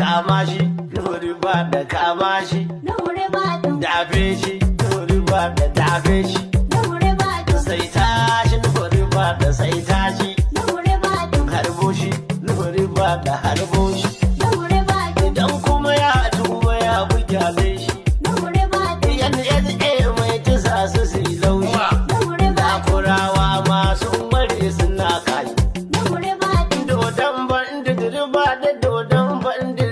Kama shi, Nuhu ba da kama shi. Dafe shi, Nuhu ba da dafe shi. Sai tashi, Nuhu ba da sai tashi. Harbo shi, Nuhu ba da harbo shi. Idan kuma ya tuba ya bugyale shi. NSA mai kisa su su yi laushi. Lakurawa masu mare suna kashi. Dodon bandit riba da dodon bandit.